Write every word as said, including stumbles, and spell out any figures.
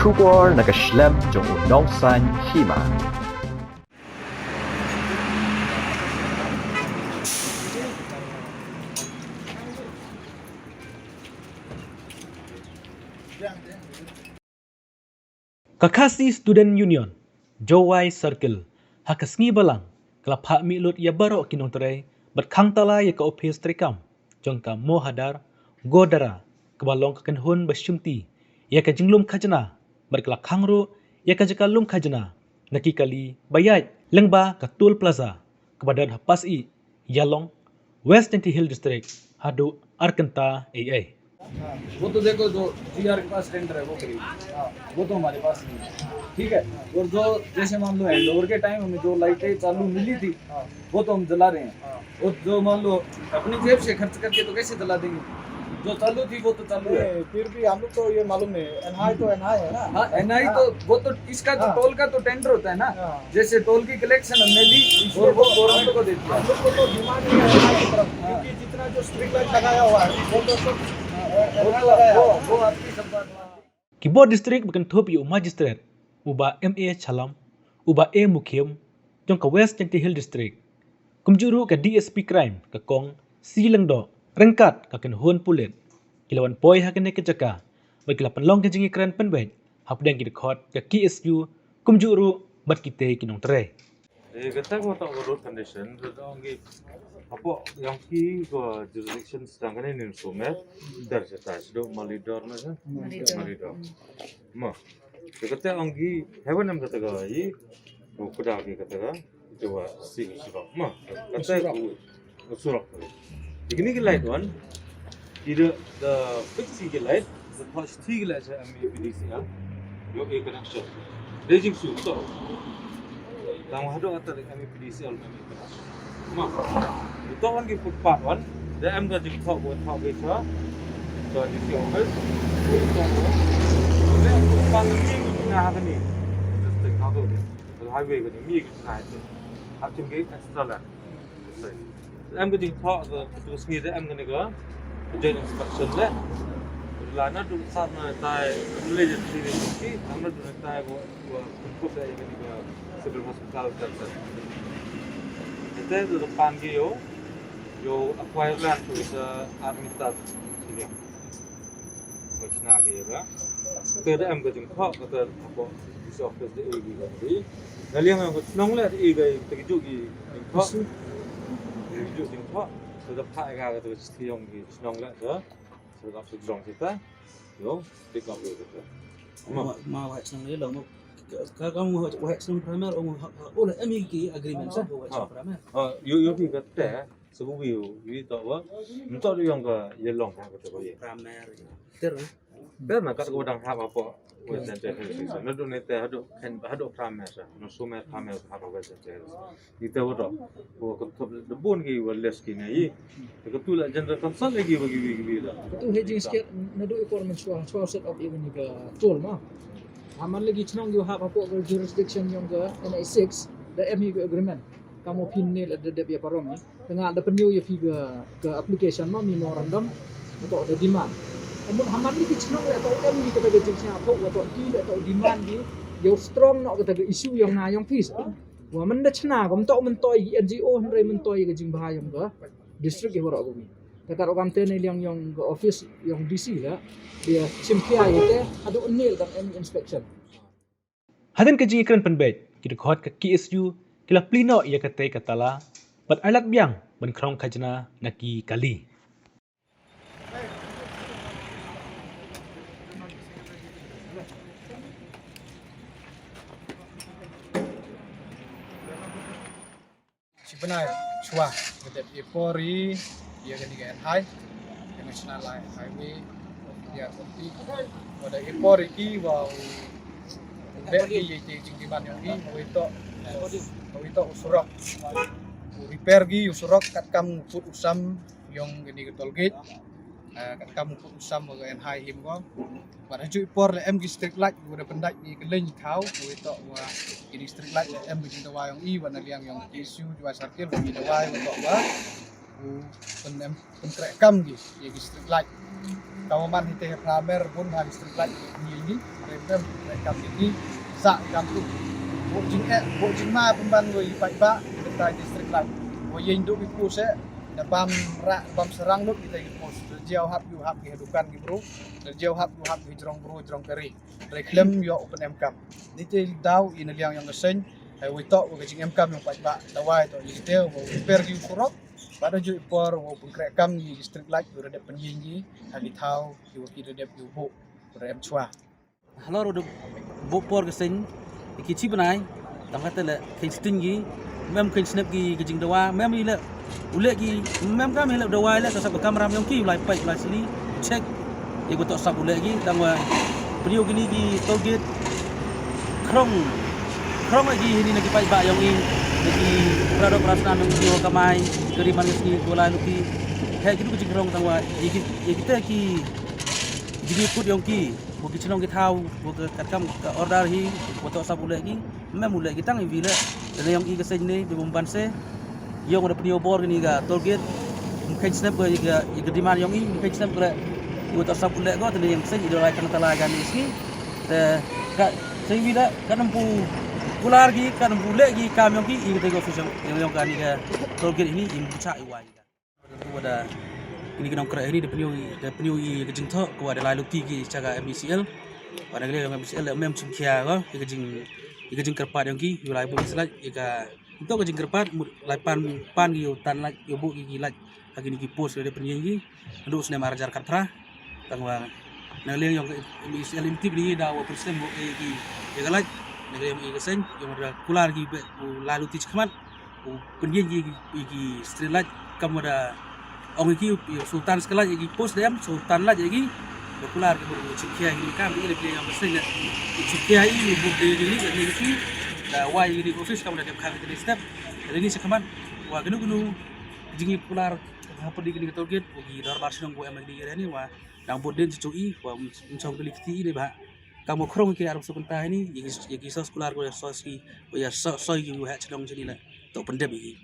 Khubor na ka shlem jong u nongsan hima. Ka Khasi Student Union, Jowai Circle, ha ka sngi Balang, ka la phah mih lut ïa baroh ki nongtrei bad khang tala ïa ka ophis treikam jong ka Mohadar Godara, kaba long ka kynhun ba shimti ïa ka jinglum khajna bad ka la khang ruh ïa ka jaka lum khajna na ki kali ba ïaid lyngba ka Toll Plaza kaba don ha Pasyih, Ïalong, West Jaintia Hills District, haduh ar kynta ei ei. वो तो देखो, जो जीआर के पास टेंडर है, वो करेगी। वो तो हमारे पास नहीं है, ठीक है। और जो, जैसे मान लो, हैंडओवर के टाइम हमें जो लाइटें चालू मिली थी, वो तो हम जला रहे हैं। और जो, मान लो, अपनी जेब से खर्च करके तो कैसे जला देंगे? जो चालू थी, वो तो चालू है। नहीं, फिर भी हम लोग तो ये मालूम नहीं, एनआई तो एनआई है ना। हाँ, एनआई तो, वो तो इसका तो, हाँ। टोल का तो टेंडर होता है ना। हाँ। जैसे टोल की कलेक्शन हमने ली और वो गवर्नमेंट को दे दिया। हम लोग को तो डिमांड नहीं है एनआई की तरफ, हाँ। क्योंकि जितना जो स्ट्रीट लाइट लगाया हुआ है, वो तो सब, हाँ, वो एनआई तो, लगाया वो, है। वो आपकी सब बात मान ली। Ki bor district ba kynthup ïa u magistrate, u Bah M A Shalom, u Bah A Mukhim, jong ka West Jaintia Hills District, kumjuh ruh ka DSP Crime, ka Kong C Lyngdoh, ryngkat ka kynhun pulit, ki la wan poi ha kane ka jaka bad ki la pynlong ka jingïakren pynbeit hapdeng ki dkhot ka KSU, kumjuh ruh bad kitei ki nongtrei. Eh, kata ko ta road condition, kata ong ki, hapoh ïong ki ko jurisdiction sdang kane nin sumer, dar jata sdo Malidor na sa? Malidor. Malidor. Ma. Kata ong ki, hewan em kata ka i, ko kuda ki kata ka, ito wa si surok. Ma, kata ko surok. Di kini ki light wan, ki da, da fix ki light, da flash ti ki light sa MAPDCL. Yo, e connection. Dei jingsu to. Tang haduh kata dei MAPDCL, MAPDCL. Ma. Ito wan ki footpath wan, da em ka jingthok, ko thok ke cha. Cha DC office. Ito wan. Da footpath ni ki na ha ni. Just think how to. Highway ko ni mi ki na ha. Hap chung ke extra la. Em ka jingthok ka tu sngi da em kane ka joint inspection le. La na du sat na tai le je tri ki, am na du na tai ko ko ko da kane ka civil hospital ka ta. Ete du pan ki yo, yo acquire land tu sa army ta. Ko chna ki ya. Te da em ka jingthok ka ta ko. Is office de e gi ga di. Nga liang nga ko chnong le e ga te ki ju ki jingthok. Te ki ju jingthok. Te da pha ga ka te ki yong ki chnong le te. Te da pha jong kita. Yo, pick up kita. Ma, ma wa chnong le lo mo. Ka ka mo wa chnong primer o mo ha o le em ki agreement sa wa chnong primer. Ha, yo yo ki ka te. Sa wi wi to wa. Nto yong ka ye long ka te ko ye. Primer. Ter. Ber na kat ko dang hap hapoh West Jaintia Hills. Na du ne te haduh kan haduh Prameswar. No sumer Prameswar hapoh West Jaintia Hills. Ite wa do. Ko ko top de bun ki wa les ki ne yi. Ko tu la general council lagi bagi bagi bagi la. Tu he jing sikit na du i por men swa swa set up even ni ka toll ma. Haman lagi chnong yu hap hapoh ka jurisdiction yong ka N I six da em hi ka agreement. Kamu pin ne la da dep ya parom ni. Tengah da pynïoh ïa phi ka, ka application ma memorandum. Atoh da demand. Amut haman ni ki chnong le atoh em ni kata ka jingsngewthuh atoh ki le atoh demand ki. Ïa u strong noh kata ka issue yong na yong phi sa. Wa man da chna ka mynta myntoi ki N G O hynrei myntoi ka jingbha yong ka district ïa waroh ka mi. Kata ruh kam te ne liang yong ka office yong D C la. Dia chim khia ïa te haduh nil dang em inspection. Hadien ka jingïakren pynbeit, ki dkhot ka K S U ki la plie noh ïa katei ka tala bad ai lad biang ban khrong khajna na ki kali. Shi bnai shuwa nga dep ïa por ïa kane ka N H I, ka National Highway of India forty. Wa da ïa por ïa ki wa u beh ki ïa ki jingdemand yong ki, wa ïa toh, wa ïa toh u surok. U repair ki u surok katkam u put u sam yong kane ka toll gate. Ah, katkam u put u sam wa ka N H I him ko. Bad ha juh i por la em ki street light, wa da pyndait ki kylleng thaw, wa ïa toh wa kine street light la em ki jingdawa yong i, wa na liang yong K S U, Jowai Circle, wa ki dawa, wa toh wa u pyn em, pyntrei kam ki ïa ki street light. Wa man hi te ha phra mer bun ha ki street light ni ni. Rem rem rem kam ni ni. Sa kam tu. Bo jing eh bo jing ma pynban wa i paidbah kita ki street light. Wa yin du ki post eh. Da bam ra bam serang lut kita ki post. Jiaw hap yu hap ki dukan ki bro. Jiaw hap yu hap ki jrong bro jrong kari. Re klem yo open em kam. Ni te daw i na liang yong ka seng. Hai wei tok wa ka jing em kam yong paidbah. Dawai tok i te wa per ki surok. Bad da ju i por wa pynkreh kam ki street light wa da dep pynjing ki. Ha ki thaw ki wa ki da dep ki u buk. Wa da em chwa. Halor u da buk por ka seng. Ki chi bnai. Tang kata le khein sting ki. Mem khein snep ki ka jing dawa. Mem i le u leh ki mem kam i le dawa i le ka sap ka kamram yong ki u lai pait u lai sli. Check. Ïa ko tok sap u leh ki tang wa. Pynïoh kini ki toll gate. Khrong. Khrong ïa ki hini na ki paidbah yong i. Na ki pradok prasnan yong ki wa kamai. Kari man ka sngi ko lai luti. Heh ki du ka jing khrong tang wa. Ïa ki ïa kita ki jingïakut yong ki. Wa ki chnong ki thaw wa ka katkam ka order hi wa tok sap u leh ki. Mem u leh ki tang i wi leh. Lane yong i ka seng ne de bum ban se. Yong da pynïoh bor kini ka toll gate. Mkhein snep ka i ka i ka demand yong i mkhein snep ka leh. Wa tok sap u leh ko te ne yong seng i da lai tang ta lai ka ni sngi. Te ka seng wi leh ka nam pu kular ki ka nam pu leh ki kam yong ki i ka te ko office yong yong ka ni ka toll gate ini i mbucha i wai. Wa da kini ki nongkreh ini da pynïoh i da pynïoh i ka jingthoh ko wa da lai luti ki cha ka M E C L. Wa da ka liang M E C L da mem chim khia ko i ka jing i ka jingkyrpad yong ki i lai bun slait i ka to ka jingkyrpad mut lai pan pan ki u tan lait u buk ki lait ha kini ki post da pynïoh ki. Ndu snem ar hajar khatphra. Tang wa na liang yong ka M E C L im tip ni da wa pynslem buk ki i ka lait na liang i ka seng yong da kular ki be u lai luti chkhmat. U pynjing ki ki street light kam wa da ong ki sultan skala ki post dem sultan light ki. Ba kular ki bu chipkhia ki kam ki le ki yang seng ne chipkhia i bu de ki ni ki da wai ki office kam da dep kha ki step. Ni sa kaman wa kenu kenu jing i kular ha pdi ki toll gate ki dorbar shnong bu em ki ni wa dang bu den chu i wa chong ki ti ni ba kam khrong ki arab su kynta ni ya ki sos kular ko ya sos ki ya sos ki ha chnong jini la. To pyndep i.